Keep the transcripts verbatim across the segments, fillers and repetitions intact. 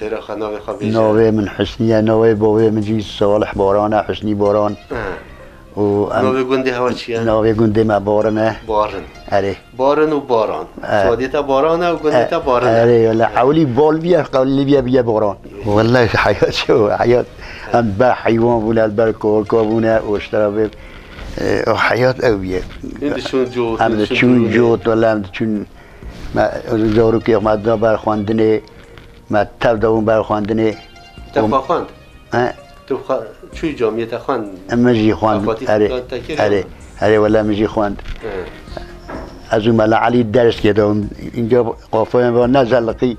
Xêra xwe, navê xwe bêje. Navê min Husnî ye, navê bavê min jî Salih Baran e, Husnî Baran. He. Û em Navê gundê hewa çi ye? Navê gundê me Barin e. Barin. Erê. Barin û Baran. E. Soyadê te Baran e û gundê E, te Barin e. Erê, wele ewlî bal bîye, ewlî bîye, bîye Baran. Wele heyat çi, heyat. Em ber heywan bûne, ber korka bûne, û işte bê, e, o heyat ew bîye. Em diçûn cot, Em diçûn diçûn durûnê. cot, wele em diçûn, me, zarokê xwe me da ber xwendinê, me tev da bûn ber xwendinê. Te Û xwe xwend? He? Tu xwe çûyî camiyê te xwend? Min jî xwend, Xwatî erê, te kir erê, ya? erê, wele min jî xwend. He. Ez û Mela Elî derskê de bûn. Înca qafayên ve ne zeliqî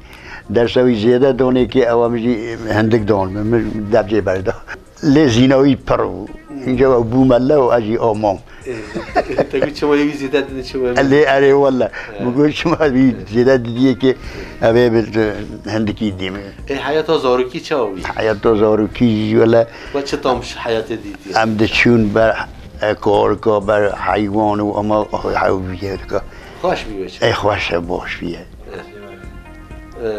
dersa wî zêde donê ki ewa min jî hindik don. Min devcê berda. Lê zîna wî pir bû. Înca ew bû mele û ez jî amam. Ê, te got çima wî zêde didin, çima wî? Lê erê wele. He. Min got çima wî zêde didiyê ki ev ê bi hindikî dîme. Ê, heyata zarokî çawa bî? Heyata zarokî jî wele. We çi tam ji heyatê dîtiye? Em diçûn ber, e, korka, ber heywan û ama hew bîye dika. Xweş bî we çi? Ê, xweş e, baş bîye. E, e,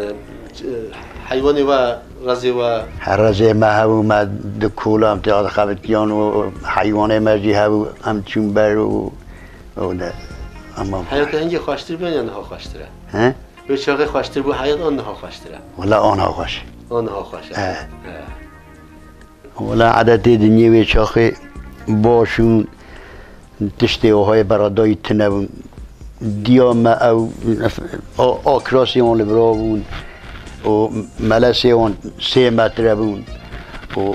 heywanê we, rezê we? He, rezê me hebû, me di kola em tê dixebitiyan û heywanê me jî hebû, em çûn ber û, û de, ama Heyata hingê xweştir bû ya niha xweştir e? He? Wê çaxê xweştir bû heyat an niha xweştir e? Wela an niha xweş. An niha xweş e. He. He. Wela edetê dinyê wê çaxê baş û tiştê wahayê beradayî tune bûn. Diya me ew a-, akrasê wan li vir bûn û melesê wan sê metre bûn û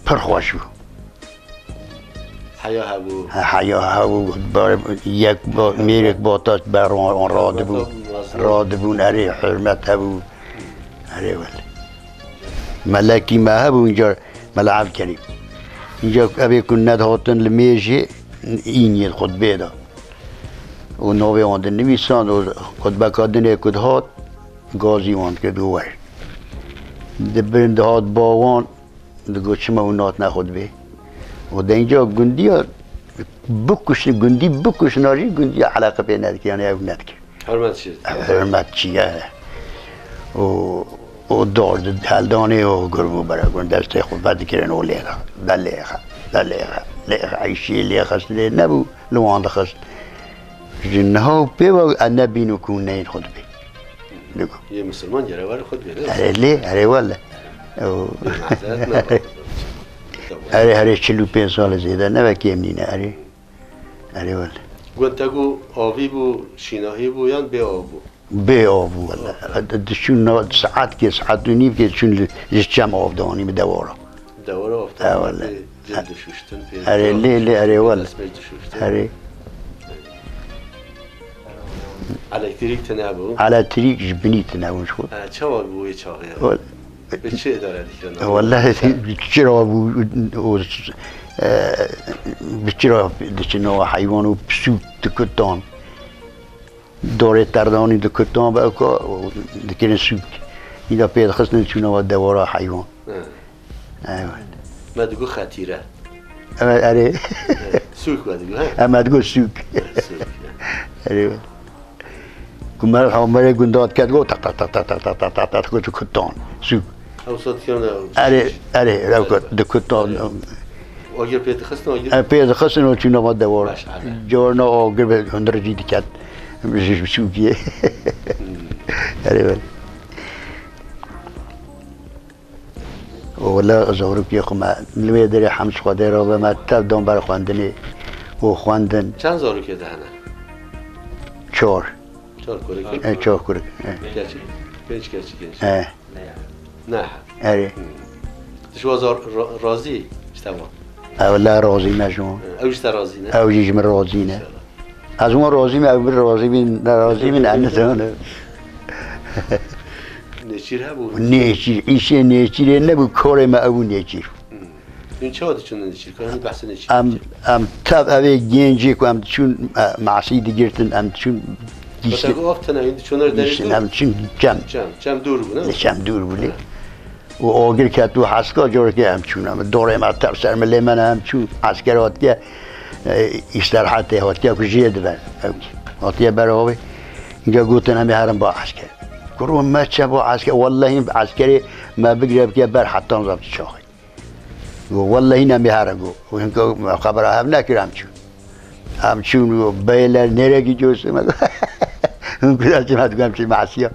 pir xweş bû. Heya hebû. He, heya hebû, bar-, yek ba-, mêrek bata ber wan, wan radibûn. Hurmeta mezin. Radibûn, erê, hurmet hebû. Erê wele. Melekî me hebû, înca Mela Evkerîm. Înca evê ku nedihatin li mêjê, îniyê xutbê de. Û navê wan dinivîsand û xutbeka dinê ku dihat, gazî wan dikir, digot wer. Di bin dihat ba wan, digot çima hûn nahatine xutbê? Û de înca gundiya bikuşin, gundî bikuşina jî gundiya eleqe pê nedikir, yani ew nedikir. Hurmet çi? Hurmet çi ye? Û, û dar di heldanê û gur bû bere gun destê xwe vedikirin û lêxe, de lêxe, de lêxe, lêxe, eyşî lêxe, lê nebû li wan dixist. Ji niha û pê ve em nebîn û ku neyên xwe dibê. Digo. Yê misilman gere were xwe dibê, ne? Erê lê, erê wele. Ew Mazeret me. Erê, herê çil û pênc salê zêde nebe kêm nîne, erê. Erê wele. Gund te got avî bû, şînahî bû yan bê av bû? Bê av bû wele. Diçûn na-, saetkê, saet û nîvkê diçûn li, ji çem av danî bi dewara. Dewara av E, danî wele. Pê cil dişuştin, pê Erê, lê, lê, erê, wele. Destmêj dişuştin. Erê. Elektrîk tune bû. Elektrîk ji binî tune bû ji xwe. E, çawa bû wê çaxê? Wele. Bi çi îdare dikirin? Wele, çira bû, o, e, bi çira diçin o heywan û sûk dikutan. Dorê terdanî dikutan be ka, dikirin sûk. Îda pê dixistin çûna wa dewara heywan. He. Evet. Me digot xetîre. Evet, erê. Sûk me digot, he? Em me digot sûk. Sûk. Erê. Ku me hamerê gunda diket, got tak, tak, tak, got kutan. Sûk. Ew sot kevne. Erê, erê, ew got, di kutan. Agir pê dixistin, agir? E, pê dixistin û çûna va dewar. Baş, erê. Corna agir bi hundir jî diket. Ji sûkiyê. Erê, ben. Wele zarokê xwe me li wê derê hem ji Xwedê re ve me tev dan ber xwendinê û xwendin. Çend zarokê te hene? Çar. Çar kurik. E, çar kurik. E. Keçik. Pênc keçik. E. Ne. Erê. Hmm. Tu ji wa zar-, ra-, razî ji te va? Ew la razî me ji wan. Ew ji te razî ne? Ew jî ji min razî ne. Înşallah. Ez wan razî me, ew min razî bin, ne razî bin, ez nizanim. Nêçîr hebû? Nêçîr, îşê nêçîrê nebû, karê me ew bû nêçîr. Hmm. Hûn çawa diçûn nêçîr? Ka hûn behsê nêçîr Em, dikin? Em tev evê gencê ku em diçûn, e, masî digirtin, em diçûn Kota giştin. Got, "Of tene, hûn diçûn derê Giştin, dûr?" Em diçûn çem. Çem, çem dûr bû, ne? Çem dûr bû, ne? Ha. Û agir ket û heska, careke em çûn, em dorê me tev ser milê me ne, em çûn esker hatiye, e, îsterhetê hatiye ku jê dibe. Ew hatiye ber avê. Înca gotin, "Em ê herin ba esker." Kuro me çe bo esker, wellehî eskerê me bigire bike ber heta nizam çi çaxê. Go, wellehî ne me here go. Û hinka me xebera hev nekir em çûn. Em çûn û beyler nerekî coştê me go. Hûn kura çi me digo em çi masiya.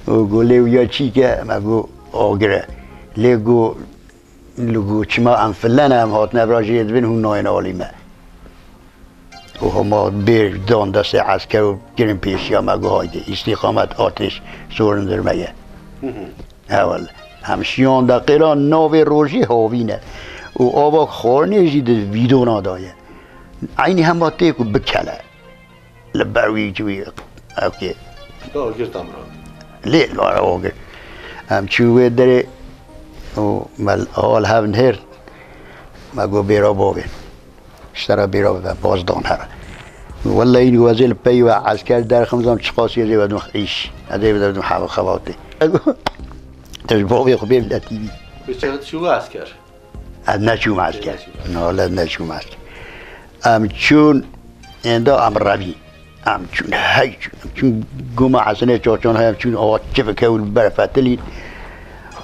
Û go lê ya çî ke me go agire. Lê go Li ku çima em filene, em hatine vira jê dibin, hûn nayên alî me. Û hema bêr dan destê esker û kirin pêşiya me, got, "Haydi, îstîqamet, ateş, sorin dir me ye." Hı hı. He wele. Em şiyan deqê ra navê rojê havîne. Û ava xwarinê jî di vîdona da ye. Eynî hema tê ku bikele. Li ber wî cû wî, ewkê. Da agir tam ra. Lê li ara agir. Em çû wê derê û me hal hev nihêrt. Me got, "Bêra bavê." Ji te re bêra bibe, baz dan here. Wellehî wezê li pey we esker derxim, zam çiqas yê zê wedin îş. Ez ê bide bidin hev xebatê. Ez got, "Tu ji bavê xwe bê miletî bî." Bi çaxit çû we esker? Ez neçûm esker. Neçûm. No, ez neçûm esker. Em çûn, ênda em revîn. Em çûn, hey çûn. Em çûn goma Hesenê Çaçan, hey em çûn, awa çifikê û li ber fetilîn.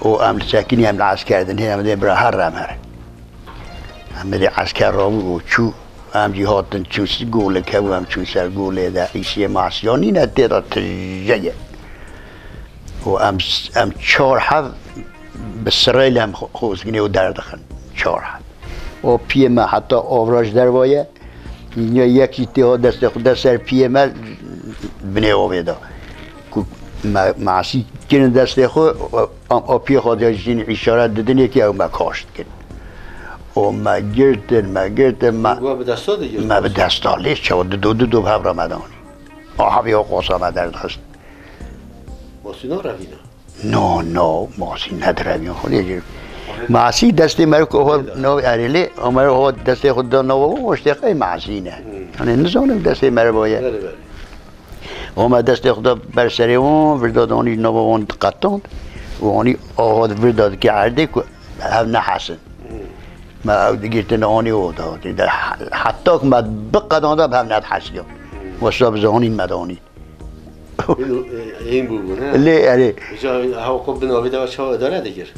Û em li sekinî em li esker din, hey em dê bira her em here. Em dê esker rabû û çû. Em jî hatin çûn si golik hebû, em çûn ser golê de, îsê masiya nîne, tê de tije ye. Û em, em çar hev bi sirayla em xo-, xozginê û derdixin. Çar hev. Û piyê me heta avra ji derva ye. Ya yekî tê ha destê xwe de ser piyê me binê avê de. Ku me, me asî kirin destê xwe, û, û, û piyê xwe de jîn îşaret didin yekî ew me kaş dikin. Û me girtin, me girtin, me, Wa bi desta de girtin. Me bi desta lê çawa dido, dido bi hev re me danî. Ahabî o qosa me derdixist. Masî narevîne? No, no, masî nedirevîn xwe lê jî. Masî destê me ku ho no erê lê, o me ho destê xwe da no, o işte qey masî ne. Hmm. Hani nizanim destê me bo ye. Belê, belê. O me destê xwe da ber serê wan, virda danî nava wan diqetand. Û anî aha virda dike erdê ku hev nehesin. Hmm. Me ew digirtin anî o da. De heta ku me biqedanda bi hev nedihesiyan. Hmm. Wesa bi zanîn me danî. Hîn, e, hîn bûbû, ne? Lê, erê. Îca hew xwe bin avê de çawa idare dikir?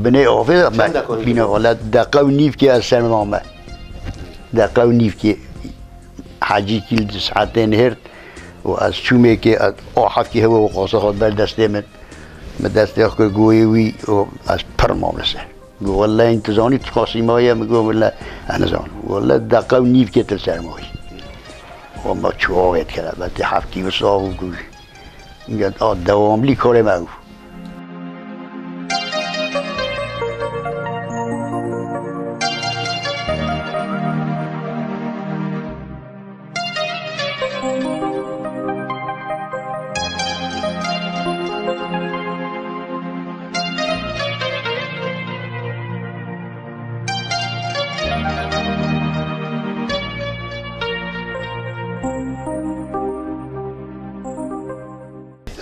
Binê avê de me Çend deqa bîne, wele deqa û nîvkê ez ser mame. Deqa û nîvkê Hecî kîl di saetê nihêrt û ez çûmêkê, ez o hefkê hewe û qasa xwe ber destê min. Min destê xwe kir goyê wî û ez pir mam li ser. Got, "Wele tu zanî tu qasî maye?" Min got, "Wele ez nizanim." Wele deqa û nîvkê tu li ser mayî. Û me çû avê dikir, belkî hefkî wisa bû ku ya dewamlî karê me bû.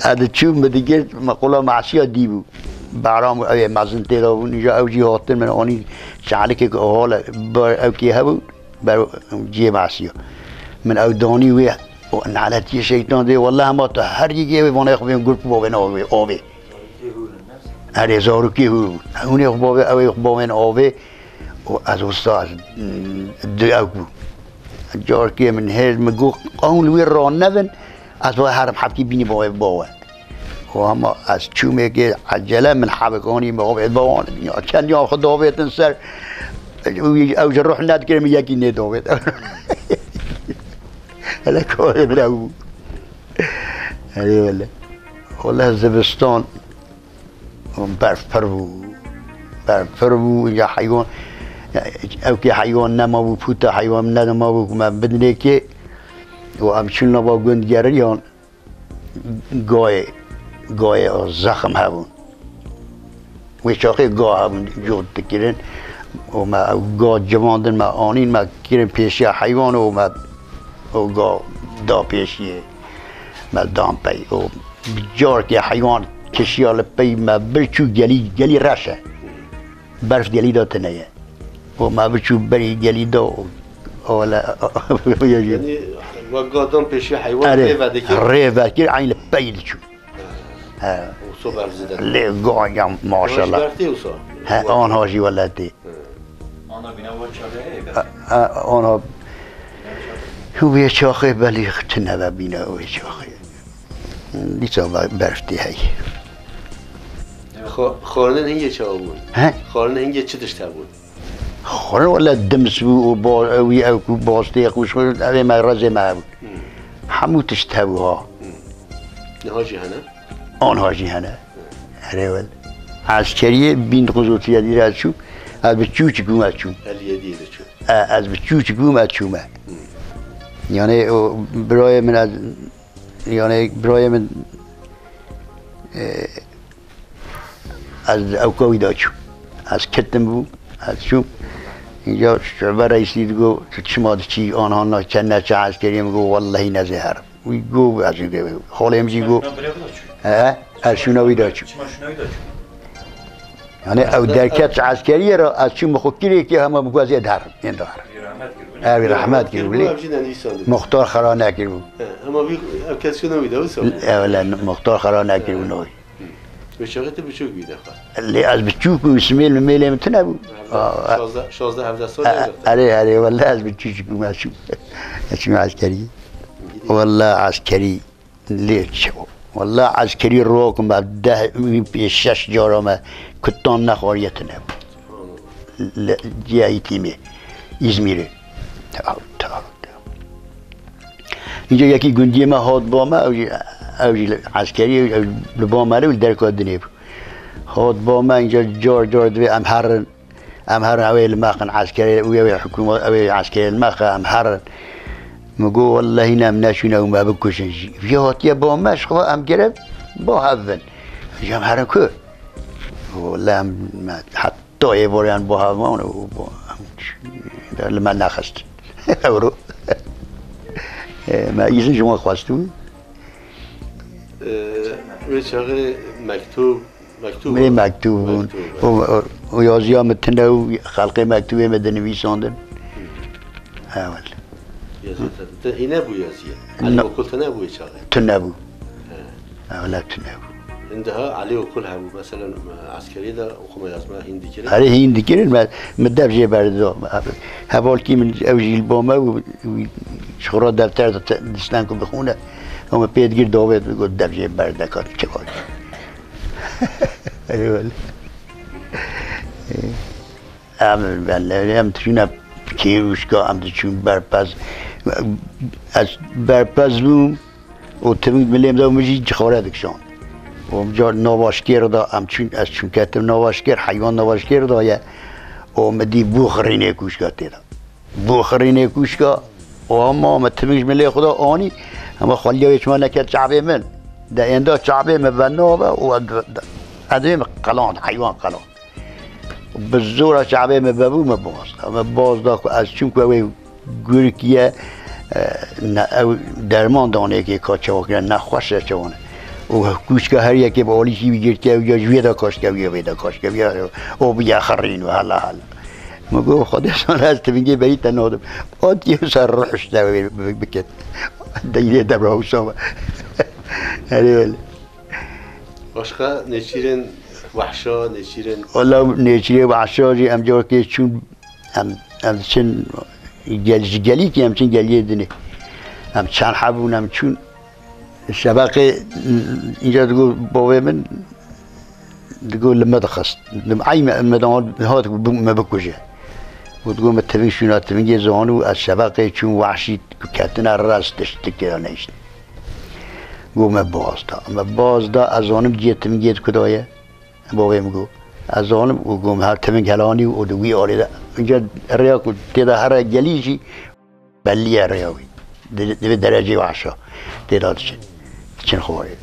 Ez diçûm, min digirt, me qula masiya dî bû. Behram û ew ê mezin tê de bûn, îja ew jî hatin min anî, çalikek hole ber ew kê hebû, ber cihê masiya. Min ew danî wê, o naletiyê şeytan dê, wele hema tu her yekê wê vanê xwe bên gurp bavên avê, avê. Erê, zarokê hûr bûn. Hûn ê xwe bavê, ew ê xwe bavên avê, û ez wisa, mm, du ew bû. Carkê min hêz, min got, "Qewm li wê ranevin, ez va herim hevkî bînî bavê bawe." Û hema ez çûmêkê ecele min hevik anî min avêt bawan. Ya çend ya xwe davêtin ser, ew, ew ji ruh nedikir min yekî nêdavêt. Hele karê min ew bû. Erê wele. Wele zivistan. Berf pir bû. Berf pir bû, ya heywan, ew kê heywan nemabû, pûta heywan nemabû ku me bidinê kê. Û em çûn nava gund geriyan, gayê, gayê zexm hebûn. Wê çaxê ga hebûn, cot dikirin. Û me ew ga civandin, me anîn, me kirin pêşiya heywan û me û ga da pêşiyê. Me dan pey û bi carkê heywan kişiya li pey me bir çû gelî, gelî reş e. Berf gelî de tune ye. Û me biçû berî gelî de û, û wele, Yanî, wek gadan pêşî heywan Erê, rê vedikir. Rê vekir, eyn li pey diçû. Wisa berf zêde. Lê goya maşallah. Berf tê wisa. He, anha jî welatê. Ana bîna wa çaxê heye. Ana wê çaxê belî tune ve bîne wê çaxê. Dîsa ve-, berf tê heye. Xo-, xwarinên hingê çawa bûn? He? Xwarinên hingê çi tişt hebûn? Xwarin wele dims bû û ba-, wî ew ku bastê xwe şwe, ev ê me rezê me hebû. Hmm. Hemû tişt hebû ha. Hmm. Niha jî hene? Anha jî hene. Erê wel. Eskeriyê bin dokuz yüz otuz yedi re çû. Ez bi çûçik bûm ez çûm. Elli yedi de çû. E, ez bi çûçik bûm ez çûme. Hmm. Yani o birayê min ez, yani birayê min, e, ez ewka wî de çûm. Ez ketim bû, ez çûm. Înca şube reîsî digo, "Tu çima diçî, anha na çend neçe eskeriyê?" Min got, "Wellehî nezêherim." Wî got, ez jî got, xalê min jî got, he, ez şûna wî de çûm. Çima şûna wî de çû? Yani ew derket ji eskeriyê re, ez çûm xwe kirêkê hema min got, "Ez ê herim, ên de herim." Ew rehmet kir. Ev jî nenivîsandin. Muxtar xera nekir bû. He, hema wî, ev kes şûna wî de wisa. Ew le, Muxtar xera nekir bû, noy. Wê çaxê tu biçûk bî dexwe. Lê ez biçûk bûm, simêl mimêlê min tune bû. Şazdeh, şazdeh hevdeh sal. Erê, erê, wele ez biçûk bûm, ez çûm. Ez çûm eskerî. Wele eskerî lê çi. Wele eskerî rokim, ev deh, pênc şeş cara me kutan nexwariye tune bû. Li ciya îtîmê, Îzmîrê. Taw, taw, taw. Înca yekî gundiyê me hat ba me, ew jî, ew jî li eskerî, ew li ba me li derka dinê bû. Hat ba me, înca car car divê em herin, em herin, ew ê li me xin eskerê, û ew ê hikûmet, ew ê eskerê li me xe, em herin. Min got, "Wellehî ne, em neçûne û me bikujin jî." Vî hatiye ba me, ji xwe em gerek ba hev bin. Ji em herin ku? Welleh em, me, het-, To êvoriyan bo hevman û bo li me nexist. Ewro. E, me îzin ji wan xwestibû. E, wê çaxê mektûb, mektûb Min ê mektûb bûn. Mektûb, û, û, û yaziya min tune û xelqê mektûbê min dinivîsandin. Ewel. Yazî te, te hîne bû yazî. Elî Na- Okul tune bû wê çaxê. Tune bû. He. Ewle tune bû. Hindiha Elî Okul hebû. Mesela, e, eskerî de xwe me yazma hîn dikirin. Erê hîn dikirin, me, me dev jê berdo. Hevalkî min ew jî li bo me û, û ji xwe re defter de te-, dişten ku bixûne. Ew me pê digir davêt, got dev jê berde ka çi var. Erê wele. Em, em, em diçûne kêrûşka, em diçûn berpez. Ez berpez bûm û tiving milê min de û min jî cixare dikişand. Û em car nava şikêr de, em çûn, ez çûn ketim nava şikêr, heywan nava şikêr de ye. Û min dî bû xirînê kûşka tê de. Bû xirînê kûşka, û hema min tiving ji milê xwe de anî, hema xweliya wê çima neket çavê min. De ênda çavê min ve nava û ez, ez, ez ê min qeland, heywan qeland. Bi zora çavê min vebû, min baz da. Min baz da ku ez çûm ku ew ê gurkî ye, e, ne, ew derman danê kê ka çawa kire, nexweş e çawa ne. Û kûçka her yekê bi alîkî wî girtiye, ew ya ji wê de kaşke, ew ya wê de kaşke, ew ya, û bûye xirîn û hela hela. Min got, "Xwedê zane ez tivingê berî te nadim." Atiye ser ruh işte biket. Deyrê devra wisa. Herê wele. Başka nêçîrên wehşa, nêçîrên Wala nêçîrê wehşa jî em carkê çûn, em, em diçin gel-, ji gelîkî em çin geliyê dinê. Em çend hebûn em çûn. Şeveqê, înca digot bavê min, digot li me dixist. Dim ay me, me dan hat me bikuje. Û digot me tiving şûna tivingê zanû ez şeveqê çûn wehşî ku ketine rast tişt dikira neyşt. Got me baz da. Me baz da, ez zanim cihê tivingê di kuda ye. Bavê min got, ez zanim û got me her tiving helanî û di wî alê de. Înca rêya ku tê de here gelî jî bellî ye rêya wî. Di, di vê derecê wehşa tê de diçin. Diçin xwarê.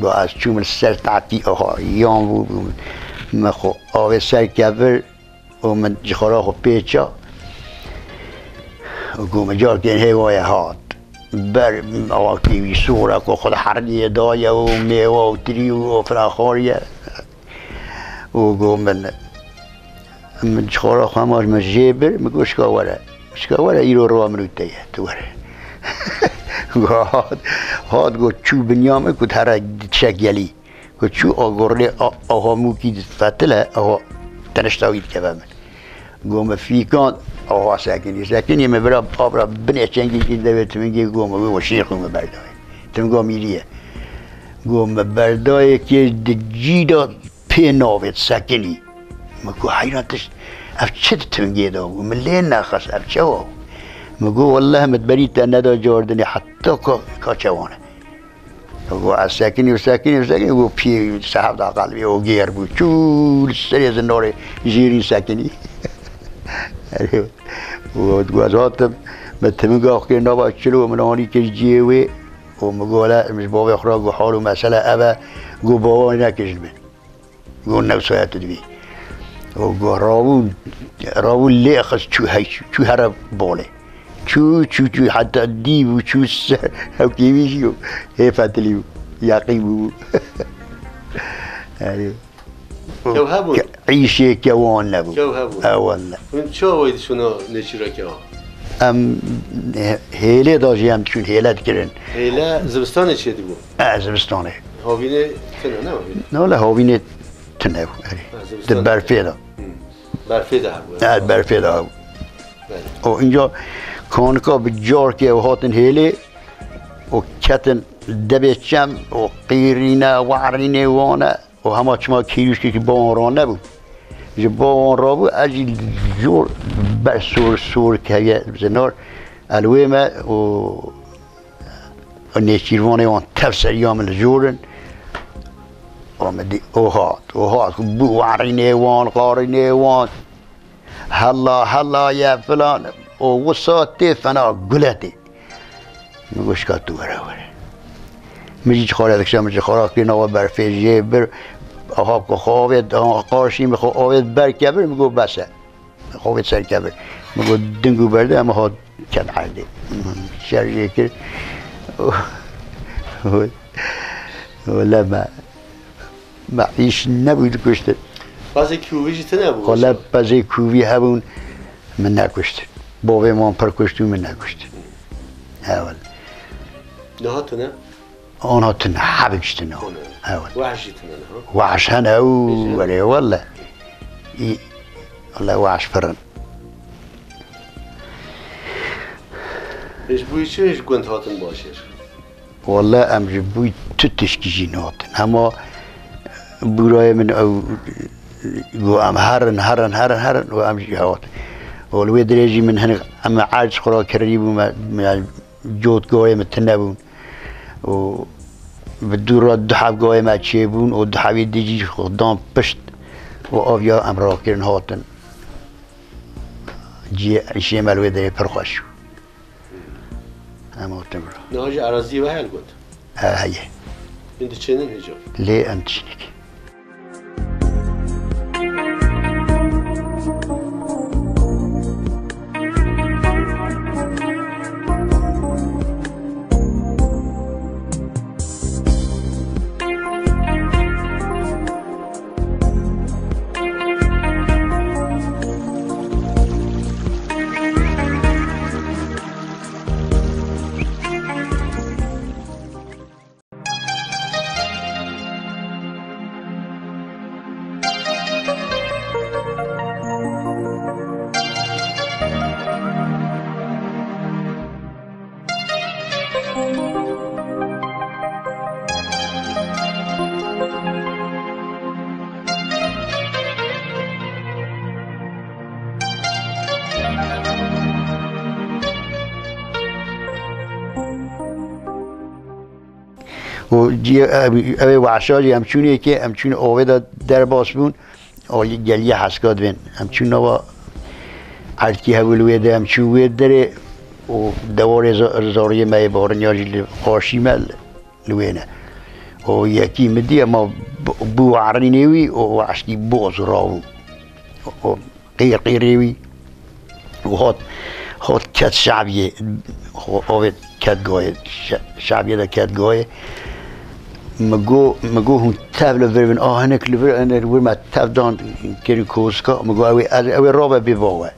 Got ez çûm li ser tatî aha yan bû, bû me xwe avê ser kevir, û min cixara xwe pêça û got min carkên hêwaye hat. Ber awakî wî sora ku xwe di herdiyê daye û mêwa û tirî û ofira xwariye. Û got min, min cixara xwe hema ji min jê bir, min got şika were. Şika were îro rowa min û te ye, tu were. Got hat, hat got çû binya min ku here diçe gelî. Ku çû agorlê a-, aha mûkî difetile, aha tenişta wî dikeve min. Go min fîkan, aha sekinî. Sekinî min bira, abra binê çengî kî devê timingê go min wê şêx û min berdayê. Timga mîrî ye. Go min berdayê kê di cî de pê navêt sekinî. Min go heyran tişt, ev çi di timingê de bû? Min lê nexist, ev çawa bû? Min go welleh min berî te neda cardinê heta ka, ka çewane. Go ez sekinî û sekinî û sekinî, go pî sehef da qelbê o gêr bû. Çû li serê zindarê jêrî sekinî. Erê, go, go ez hatim, min timinga xwe kir nava çilo, min anî kir cihê wê û min go le, min ji bavê xwe re go hal û mesele ev e, go bawer nekir ji min. Go newsaya tu dibî. Û go rabû, rabû lê xist çû hey, çû here bolê. Çû, çû, çû, heta dî bû, çû ser, ew kêmî jî hê fetilî bû, yaqî bû. Yani, Kew hebûn? Ke-, îşê kewan nebû. Kew hebûn? E, welle. Hûn çawa wê diçûna nêçîra kewan? Em hê-, hêlê da jî em diçûn hêle dikirin. Hêle zivistanê çêdibû? E, zivistanê. Havînê tune ne havînê? Ne, wele havînê tune bû, erê. Ha, zivistanê. Di berfê de. Hı. Berfê de hebû. Evet, berfê de hebû. Belê. O, inca kanika bi carkê ew hatin hêlê, o ketin debê çem, o qîrîne, warînê wane, o hema çima kîrûşkekî bawan ra nebû. Ji bawan ra bû, ez jî zor ber sor, sor keye zinar, elwê me, o Nêçîrvanê wan tev seriya min li jor in. O min dî, o hat, o hat, bû warînê wan, qarînê wan. Hela, hela ye filan. O wisa tê fena gule tê. Min got, "Şika tu were, were." Min jî çixare dikişa, min çixara kir, nava berfê jê bir. Aha, ku xwe avêt, aha, qarşî min xwe avêt ber kevir, min got, "Bes e." Xwe serkevir. Min got, "Ding û berde em hat ket erdê." Şerjê kir. Wele me, me îş nebû dikuştin. Pezê kûvî jî tune bû. Xwe le pezê kûvî hebûn, min nekuştin. Bavê man pir kuşt û min nekuştin. Ewel. Niha tune? Ana tune, hebik ji tune. Tune. Evet. Wahş jî tune, ha? Wahş hene û Pêşe. Were welle. Î, welle wahş pir in. Ji bo çi ji gund hatin Başêr? Welle em ji bo tu tişkî jî nehatin. Hema bûrayê min ew got em herin, herin, herin, herin û em jî hatin. Û li wê dirê jî min hinek em erc xwe ra kirî bû me, me cotgahê min tune bûn. û bi dû re du heb gavê me çêbûn û du hebê dî jî xwe dan pişt û aviya em rakirin hatin. Cihê îşê me li wê derê pir xweş bû. Em hatin bira. Niha jî eraziyê we heye li gund? E, heye. Hûn diçênin hêja? Lê em diçînin. û cî-, ew, ew ê weşa jî em çûnê ke, em çûn ovê de derbas bûn, o geliyê Heska dibên. Em çûn nava erdkî hebû li wê de, em çûn wê derê û dewarê za-, zariyê me yê barinya jî li qarşî me li, li wê ne. O yekî min dî, ema b-, bû warînê wî û weşkî boz rabû. O, Qîr qîrê wî û hat, hat ket şeviyê, xwe avêt ket gayê, şe-, şeviyê de ket gayê. Min got, min got, "Hûn tev li vir bin, a hinek li vir, hinek li vir." Me tev dan kirî koska. Min got, "Ew ê, ew ê rabe bê bawe.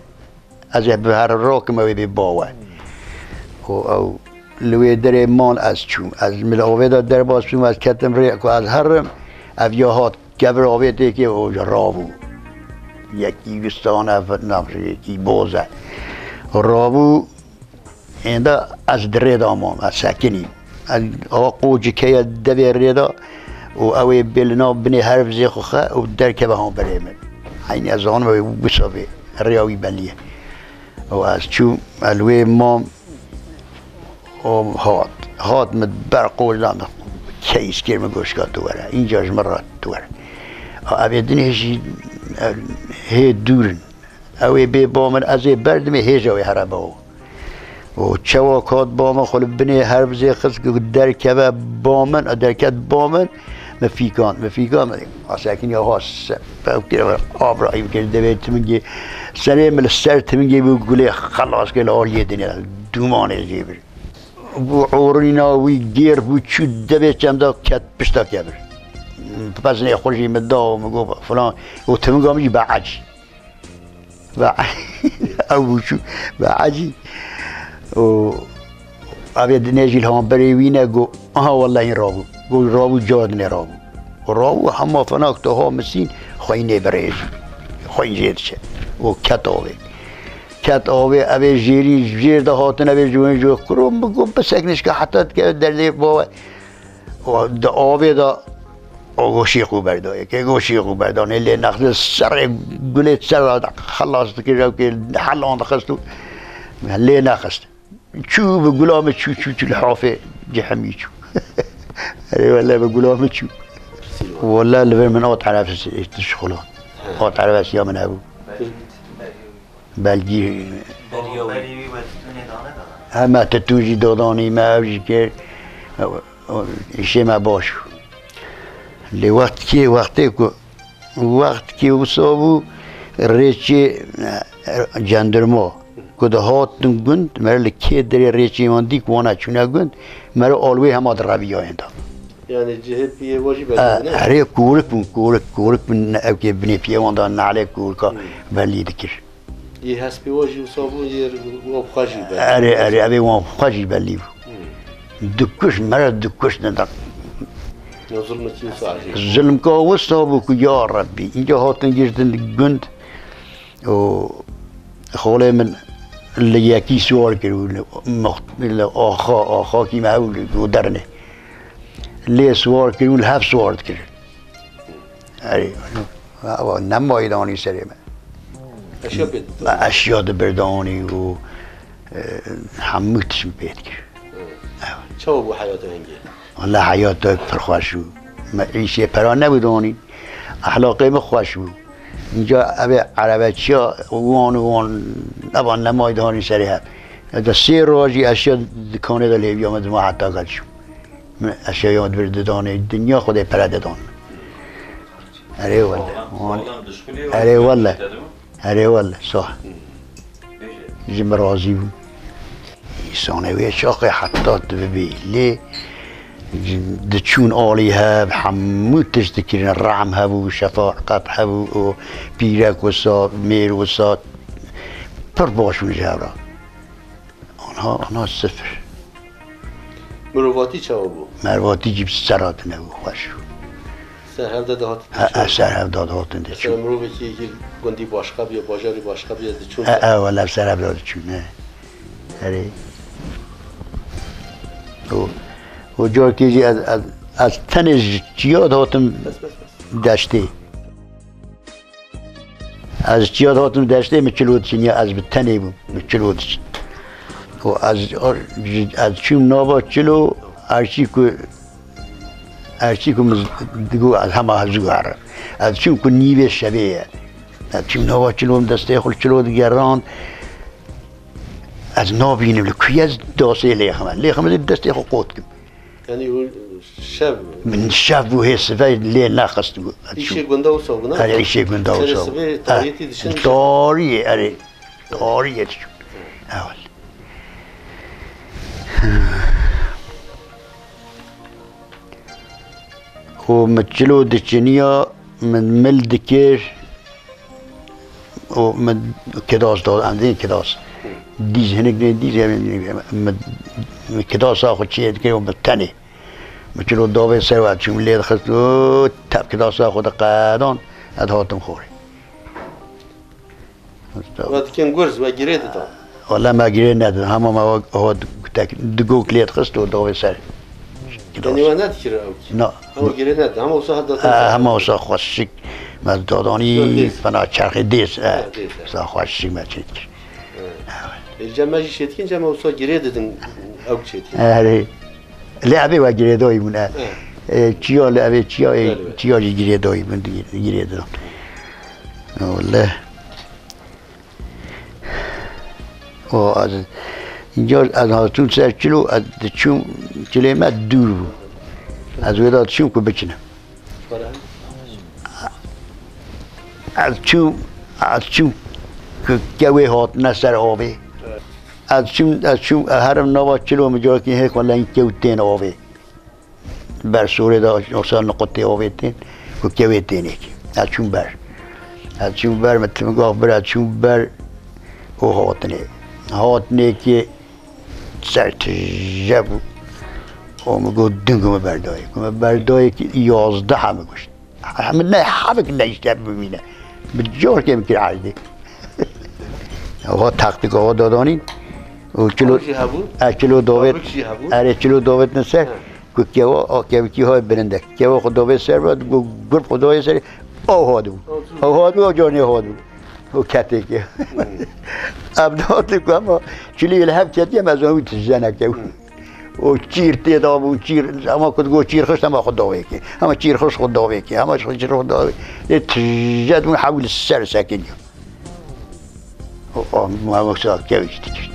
Ez ê bi here rakim, ew ê bê bawe." Û ew li wê derê man, ez çûm. Ez min li avê de derbas bûm, ez ketim rê ku ez herim. Ev ya hat kevir avê têkê û ji rabû. Yekî wî stane, yekî boz e. Rabû, ênda ez di rê de mam, ez sekinî. Ez a qocik heye devê rê de û ew ê bê li nav binê hervizê xwe xe û derkeve hamberê min. Eynî ez zanim ew ê wisa bê, rêya wî belî ye. Û ez çûm, ez li wê mam, û hat. Hat min ber qol da min keys kir, min got, "Şika tu were." Înca ji min re tu were. A, ev ê dinê jî, e, hê dûr in. Ew ê bê ba min, ez ê berdimê, hêja wê here ba. Û çawa kat ba min, xwe li binê hervizê xist, ku derkeve ba min, derket ba min, min fîkand, min fîkand, min asekiniya ha se, ew kir, abra ew kir, devê timingê, serê min li ser timingê bû, gulê xelas kir, li aliyê dinê, dûmanê jê bir. Bû orîna wî gêr bû, çû devê çemda ket pişta kevir. Pezinê xwe jî min da û min got, "Filan." Û timinga min jî be ecî. Ve ew bû çû ve ecî. Û ev ê dinê jî li hemberê wî ne, got, "Aha, wellehî rabû." Got, "Rabû, cihadinê rabû." Û rabû hema fenak tu ha misîn, xweyînê birêj. Xweyîn jê diçe. Û ket avê. Ket avê, ev ê jêrî jêr de hatin, ev ê ji wê ji wê kuro, min got, "Bisekine şika heta dikeve derdê bawe." Û di avê de o goşî xwe berda. Yekê goşî xwe berda. Nê lê nexist serê gulê ser de xelas dikir, ew kê helan dixist û lê nexist. Çû bi gula min çû, çû, çû li hafê cihemî çû. Erê wele bi gula min çû. Wele li vir min ot erefis tişt xula. Ot erefis ya min hebû. Belgî. Hema titûn jî dodanî me ev jî kir. Îşê me baş bû. Lê wextkê, wextê ku, wextkê wisa bû, rêçê, e, cendirma ku dihatin gund, mere li kê derê rêçê wan dî ku wana çûne gund, mere alwê hema direviyayên da. Yani cihê piyê wa jî E, belli ne? Herê korik bûn, korik, korik bûn, ne, ew kê binê piyê wan da nalê korika Hmm. belî dikir. Yê hespê wa jî wisa bû, yê wan bi xwe jî belî. Erê, erê, ev ê wan bi xwe jî belî bû. Hmm. Dikuş, mere dikuş ne da. Ya zulmekî wisa ecêb. Zulmka wisa bû ku ya Rebbî, înca hatin girtin gund û xolê min li yekî siwar kir û li muxt-, li axa, axakî me ew li, û dernê. Lê siwar kir û li hev siwar dikir. Erê, ewa nemayî danî serê me. Eşya pê didin. Me eşya dibir danî û, e, hemû tişt min pê dikir. Hı. Ewa. Çawa bû heyata hingê? Wele heyata pir xweş bû. Me îşê pera nebû danî. Ehlaqê min xweş bû. Înca ev ê erebeçiya wan û wan, evan nemayî danî serê hev. Eda sê roj jî eşya dikanê de lêviya me dima heta gel çû. Min eşya wan dibir didanê, dinya Xwedê pere didan. Erê wele. Sağlam, sağlam dişkulê Erê wele. Erê wele, sağ. Ji min razî bû. Însanê wê çaxê heta tu bibî. Lê diçûn alî hev, hemû tişt dikirin, rehm hebû, şefaqet hebû, û pîrek wisa, mêr wisa, pir baş bûn ji hev re. Anha, anha sifir. Mirovatî çawa bû? Mervatî jî ser hatine bû, xweş bû. Ser hevde dihatin He, diçûn. He, ser hevde dihatin diçûn. Mesela mirovekî yekî gundî başqa bûye, bajarî başqa bûye, diçûn He, ser. He, wele ser hevde diçûn, he. Erê. O, o carkê jî ez, ez, ez tenê ji çiya dihatim Bes, bes, bes. deştê. Ez çiya dihatim deştê, min çilo diçin ya, ez bi tenê bûm, min çilo diçin. Û ez, ez çûm nava çilo, erçî ku, erçî ku min digo ez hema zû herim. Ez çûm ku nîvê şevê ye. Ez çûm nava çilo, min destê xwe li çilo digerand. Ez nabînim li ku ye, ez dasê lêxim. Lêxim destê xwe qot kim. Yani o şev. Min şev û hê sibe lê nexist. Îşê gunda wisa bû, ne? Erê, îşê gunda wisa bû. Serê sibê tariyetî dişin. Tariyê, erê. Tariyê dişin. Ewel. Û min çilo diçiniya, min mil dikir. Û min kidas da, em dîn kidas. Dîz hinik ne dîz, em, min, min kidasa xwe çê dikir û min tenê. Çilo davê ser we çûm lê dixist û tepkida ser xwe diqedan, ez hatim xorê. We dikin gurz, we girê didan. Wele me girê nedin, hema me o, o tek, digok lê dixist û davê ser. Yanî we nedikir ew kî? Na. Hema girê nedin, hema wisa heta Ha, hema wisa xweşik. Me dadanî Yok, dês. Fena çerxê dês, e. Ha, dês, e. Wisa xweşik me çêdikir. Ê, cem me jî şêdikin, cem me wisa girê didin, ew çêdikin. Erê. Lê evê we girêdayî bûn, e. Ê. Ê, çiya li evê çiya, ê, Belê, belê. Çiya jî girêdayî bûn, di-, girê didan. Wele. O, ez, încar ez hatûm ser çilo, ez diçûm, çilê me dûr bû. Ez wê de diçûm ku biçinim. Ez çûm, ez çûm ku kewê hatine ser avê. Ez çûm, ez çûm, ez herim nava çilo micarekî hê xwe leng kew tên avê. Ber sorê de yoksa niqutê avê tên, ku kewê tênê kî. Ez çûm ber. Ez çûm ber, min tim gaf bir, ez çûm ber û hatinê. Hatinê kî ser tije bû. O min got, din ku min berdayê. Ku min berdayê kî yazdeh min kuşt. Min ne hevik ne işte bimîne. Bi cor kêm kir erdê. Oha taktik oha dadanî. O kilo, Tavuk jî hebû? E, kilo davet. Tavuk jî hebû? Erê kilo davet ne ser. He. Ku kewa, o kevkî hay birinde. Kewa xwe davet ser, gu-, gurp xwe davet ser. Oha dû. Oha dû, o canê oha dû. O ketê ki. Hmm. Em dihatin ku hema çilî li hev ketiye, me zanî tije nekew. Hmm. O çîr tê da bû, çîr, hema ku digot çîr xist, hema xwe dawê ki. Hema çîr xist xwe dawê ki. Hema çîr xist xwe dawê. Ê tije dû hewî li ser sekiniya. O, o, ma weksa kevî dikişt.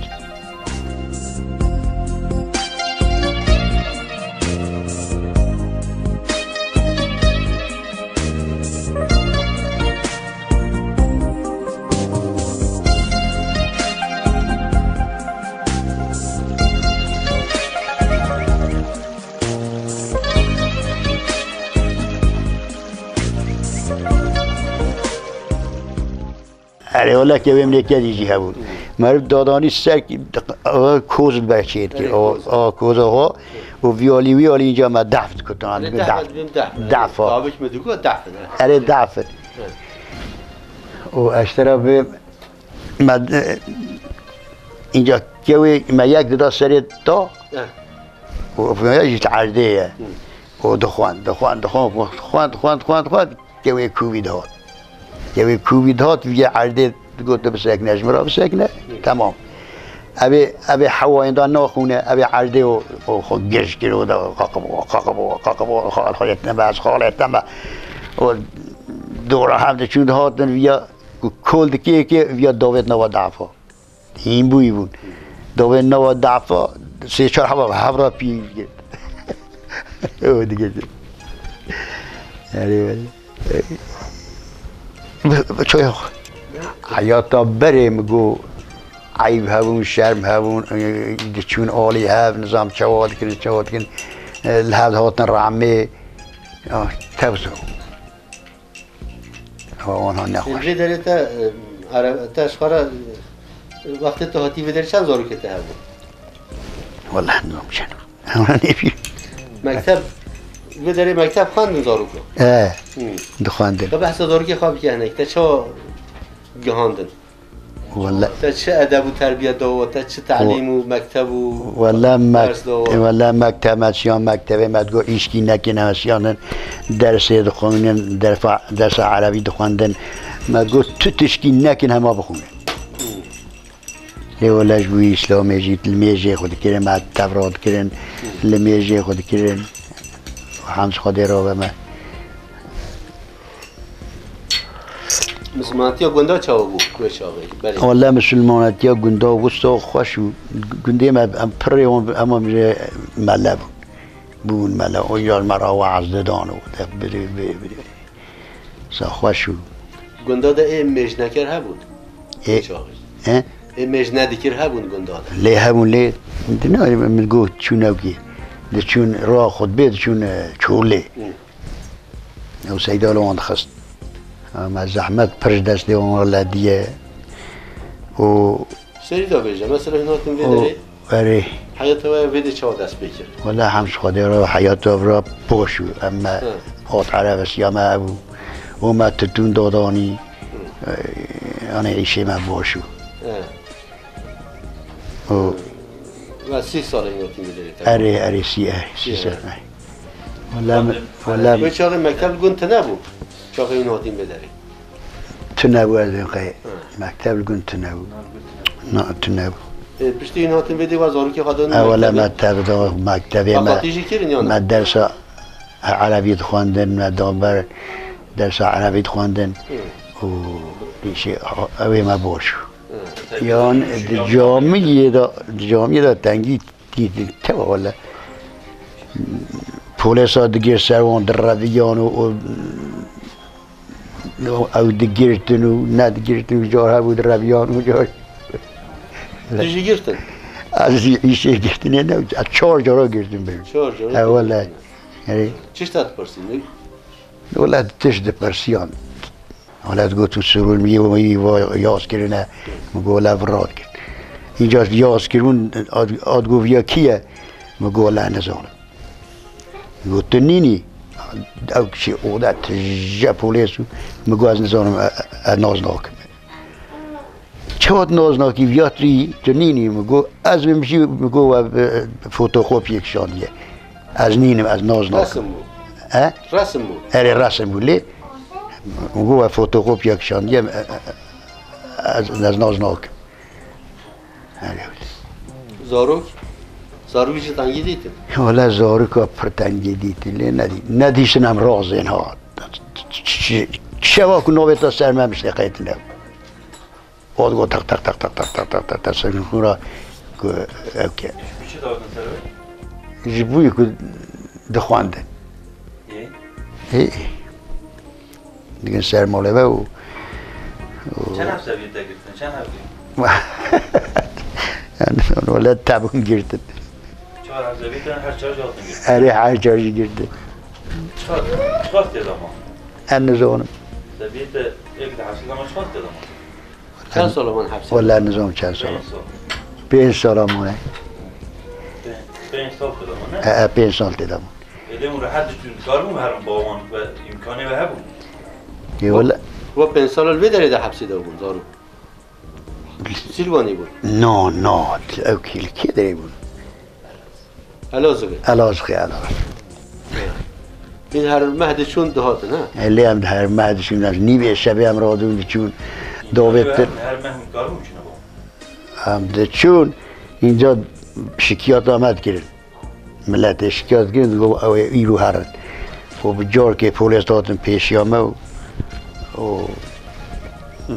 Erê, wele kevê min ê kedî jî hebûn. Meriv dadanî ser ki-, koz li ber çê dikir. Erê, O, koz. O, koz o. Û viyalî, viyalî înca me dehf dikutin. Erê, Dibin dehf, dehf. Dibin dehf. Dehf, ha. Tabik mi digot dehf, ha. Erê, dehf. Evet. Û eştera vê me, e, înca kewê me yek dida serê da. Evet. Û vê jî li erdê ye. Hı. Û dixwend, dixwend, dixwend, dixwend, dixwend, dixwend, dixwend. Kewê kûvî dihat. Kewê kûvî dihat, vî erdê digot, "Tu bisekine, ji min re bisekine." Hı. Temam. Evê, evê hewayên da naxûne, evê erdê û, û xwe gej kir û da qaqib, qaqib, qaqib, xalxalê te me, ez xalê te me. Û dora hev diçûn dihatin, viya ku kol dikê ke, viya davêt nava dafa. Hîn bûyî bûn. Dawên nava dafa sê çar heba hev re pî girt. Ew digirtin. Erê, erê. Bi, bi çoya xwe. Heyata berê min got, eyb hebûn, şerm hebûn, e, diçûn alî hev, nizam çawa dikirin, çawa dikirin, e, li hev hatin ramê. Ya, tevz o. Ewa wan ha nexweş. Vê derê te, e, are-, te ji xwe re, e, wextê tu hatî vê derê çend zarokê te hebû? Wele nizam çend. Ewa nêbî. Mekteb, vê derê mekteb xwendin zaroko? E, Hı. Dixwendin. Te behsa zarokê xwe bike hinek, te çawa gihandin? Wele- Te çi edeb û terbiye dawa? Te çi telîm û mekteb û Wele mek-, ders dawa? Wele mekteb me çiya mektebê me digot îşkî nekin, em şiyanin dersê dixwînin, derfa-, dersa erebî dixwendin. Me digot tu tişkî nekin hema bixwînin. Lê wele ji bo Îslamê jî li mêjê xwe dikirin, me tevra dikirin, li mêjê xwe dikirin. Hemd Xwedê rabe me. Misilmanetiya gunda çawa bû wê çaxê? Belê. Wele misilmanetiya gunda wisa xweş û gundê me em pirê wan em mele bûn. Bûn mele. O yar me re weaz didan û de biri, biri, biri. Wisa xweş û. Gunda de ê mêjneker hebûn? Ê, Wê çaxê. He? Ê mêjne dikir hebûn gunda de? Lê hebûn lê. Dina min got çûn ew kî. Diçûn ra xutbê diçûn, e, çolê. Hı. Ew seyda li wan dixist. Me zehmet pir ji destê wan re lediye. Û Serî de bêje, mesela hûn hatin vê o derê? Erê. Heyata we vê de çawa dest pê kir? Wela hem ji Xwedê re heyata vira boş bû. Em me Hı. hat erebesiya me hebû. Û me tutûn dadanî. Hı. Yanî îşê me boş bû. Hı. Û We sî sal e hatî vê derê te? Erê, erê, sî, erê, sî Sî, sal, erê. erê. Wela me, wela me Wê çaxê mekteb li gund tune bû? Çaxê hûn hatîn vê derê? Tune bû, ez ê qey. Hı. Mekteb li gund tune bû. Na, tune bû. E, piştî hûn hatin vê dê we zarokê xwe dan E, wele mektebê? Me tevda mektebê me. Xwepatî jî kirin ya na? Me dersa erebî dixwendin, me dan ber dersa erebî dixwendin. Hı. Û îşê, ew ê me boş. Hı. Yan di camiyê de, di camiyê de tengî dîtin. Tewa wele. Polêsa digir ser wan direviyan û, û Ew digirtin û nedigirtin û car hebû direviyan û car. Tu jî girtin? Ez jî îşê girtinê ne, ez çar cara girtin bêjim. Çar cara He, wele. girtin. Erê. Çi tişt dipirsîn? Wele tişt dipirsiyan. Wele digot tu sirûn wî, wî, wî yaz kirine. Min got wele virat kir. Înca yaz kirûn, ad, ad got viya kî ye? Min got wele nizanim. Got, "Tu nînî?" Ew kişî oda tije polês û min got, "Ez nizanim, e, e, ez naz nakim." "Çawa tu naz nakî, viya tu yî, tu nînî?" Min got, "Ez bim jî," min got, "we, e, fotokopyek şandiye. Ez nînim, ez naz nakim." Resim bû. He? Resim bû. Erê, resim bû lê. Min got, "We fotokopyek şandiye, e, e, e, ez, ez naz nakim." Erê wele. Zarok? Zarok jî tengî dîtin? Wele zaroka pir tengî dîtin, lê nedî-, nedîsin em razên ha. Ç-, ç-, ç-, şeva ku navê te ser me mişte qeytine. O digo tak, tak, tak, ser min xûra ku ew ke. Ji çi dawetên ser we? Ji bo ku dixwendin. Ê? Ê. Digin ser malê ve û, û Çend heb seviyê te girtin? Çend heb? Yani, wele tebûn girtin. Çar heb seviyê te her çar jî hatin girtin? Erê, her çar jî girtin. Çiqas, çiqas tê de ma? Ez nizanim. Seviyê te êk di hepsê de ma çiqas tê de ma? Çend sala man hepsê? Wele nizanim çend sala. Pênc sal. Pênc sala mane. Pê-, pênc sal tê de ma, ne? E, e, pênc sal tê de ma. Êdî hûn rehet diçûn, dikaribûn herin ba wan ve îmkanê ve hebû? Ê, wele. We pênc sal li vê derê de hepsê de bûn, zarok? Silvanî bûn? No, no, ew kî li kê derê bûn? Elazığê? Elazığê, Elazığê. Ê, her meh diçûn dihatin, ha? E, lê em her meh diçûn, em nîvê şevê em radibûn diçûn. Dawêtir. Her, her meh dikaribûn biçûne ba? Em diçûn, înca şikiyata me dikirin. Miletê şikiyat dikin, digo, "Ew ê îro herin." Û bi carkê polês hatin pêşiya me û, û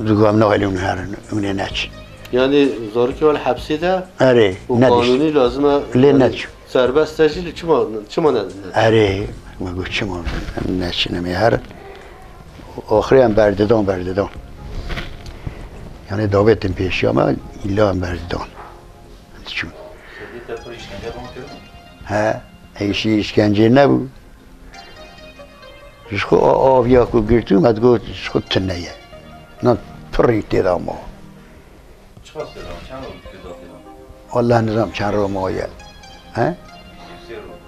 digo, "Em nahêlin hûn herin, hûn ê neçin." Yani zarokê we li hepsê de Erê, û nediş. Qanûnî lazim e, Lê yani neçû. Serbest e jî, li çima, çima ne, ne? Erê, me got, "Çima em neçin, em ê herin?" Axirê em berdidan, berdidan. Yani davetin pêşiya me, îlla em berdidan. Diçûn. Sedî te pir îşkence wan kirin? He, êşî îşkence nebû. Ji xwe a-, aviya ku girtû me digot, ji xwe tune ye. Nan pirî tê de ma. Çiqas tê de ma? Çend roj tê de ma? Wallah nizam çend roj maye. He?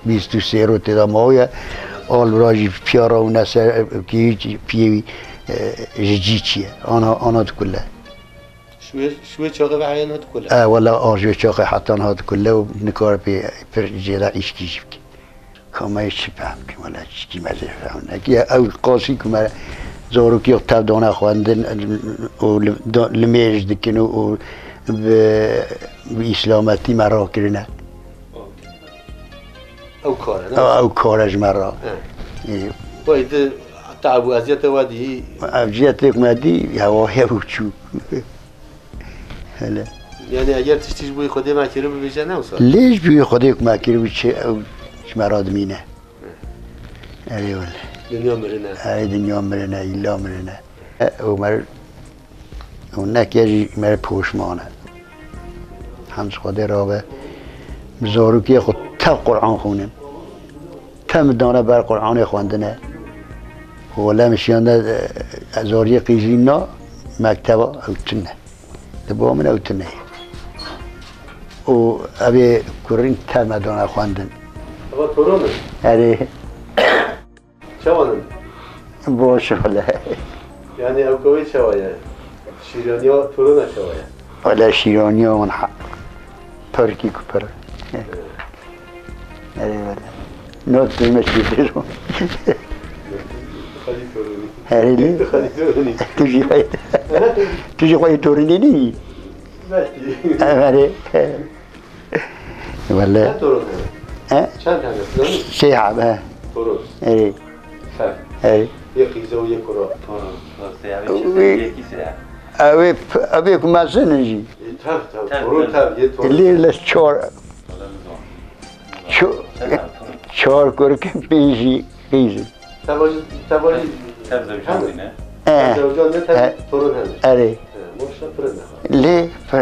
Bîst û sê roj. Bîst û sê roj tê de maye. Alvira jî piya re û neser, kî piyê wî, e, ji cî çiye. Ana, ana dikule. Ji wê, ji wê çaxê ve heyan hat kule? E, wela, a, ji wê çaxê hetan hat kule û nikare pê pir jê de îşkî jî bike. Ka me çi fehm ke, wela, çikî me zê fehm neke. Ya ew qasî ku me zarokî tev dane xwendin û li, da, limêj dikin û, û bi, bi îslametî me rakirine. Ew kare, ne? Ew, ew kare ji me re. He. Ê. Wayî di te'b û eziyetê we dî? Eziyetê ku me dî, hewa hev û çû. Hele. Yani eger tiştî ji bo Xwedê me kiribû bêje ne wisa? Lê ji bo Xwedê ku me kiribû çi ew ji me re dimîne. He. Erê wele. Dinya mirine. Erê dinya mirine, îlla mirine. E, Omer Û neke jî me poşman e. Hemd Xwedê rabe. Bi zarokê xwe tev Quran xwînin. Tev min dane ber Quranê xwendine. Wele min şiyane, e, zariyê qîzîna mekteba ew tune. Di bo min ew tune ye. û evê kurîn teme dona xwendin. Eva torûn in? Erê. Çawan in? Boş wele. Yani ew kewê çawa ye? Şîraniya torûna çawa ye? Wele şîraniya min ha. Pirkî ku pir. Erê wele. Not duyma çi diro. Xalî torûnî. Erê lê. Xalî torûnî. Tu jî xwe, tu jî xwe torûnî nî. Belkî. Erê. Wele. Çend torûn hene? He? Çend hene? Sê heb he. Torûn. Erê. He. Erê. Yê qîze û yê kura. Torûn. Torûn. Sê hebê çi? Wî- Yekî sê heb. Evê, evê ku mezin in jî. E, tev, tev. Tev, torûn tev. Tev, yê torûn. Lê li çar. Ço-, çar kurke pêncî qîzî. Tevajî, tevajî. Tev zewcan bîne. E. Tev zewcan ne, tev torûn hene. Erê. He, maşallah, pir ne. Lê pir.